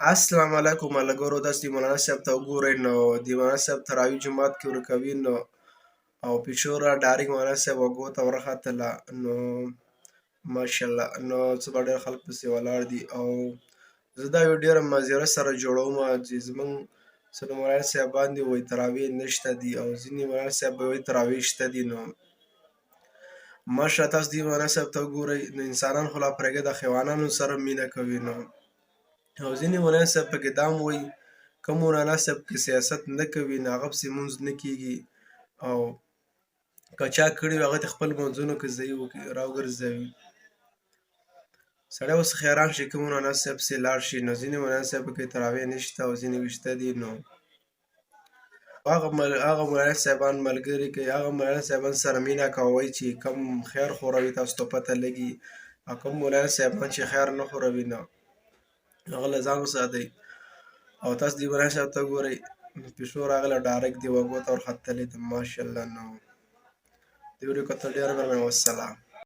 السلام علیکم ملګرو، تاسو د مولانا صاحب ته وګورئ. نو د مولانا صاحب تراویح جومات کې ورکوي، نو او پیشوره ډایرک مولانا صاحب وګو ته ورختله. نو ماشاءالله، نو څه به ډېر خلک پسې ولاړ دي. او زه دا یو ډېره مزیره سره جوړوم چې زمونږ څه د مولانا صاحبان باندې وایي تراویح نشته دي، او ځینې مولانا صاحب به وایي تراویح شته دي. نو ماشاءالله، تاسو دې مولانا صاحب ته وګورئ. نو انسانان خو لا پرېږده، د حیوانانو سره مینه کوي. نو او ځینې مولانا صاحب پکې دا هم وایي، کوم مولانا صاحب که سیاست نه کوي نو هغه پسې مونځ نه کېږي، او که چا کړي وي هغه د خپل منځونو کې ځای راوګرځوي. سړی اوس حیران شي کوم مولانا صاحب پسې لاړ شي. نو ځینې مولانا صاحب پکې تراویح نشته او ځینې وشته دي. نو هغه مولانا صاحبان ملګري کوي، هغه مولانا صاحبان سره مینه کوئ چې کوم خیر خوروي، تاسو ته پته لګي، او کوم مولانا صاحبان چې خیر نه خوروي نو هغه له ځان وساتئ. او تاسو دې مولانا صاحب ته ګورئ، پیشو راغله ډایرک دی وږو ته ورختلې ده. ماشاءالله، نو د ویډیو کتل ډېره مهرباني. والسلام.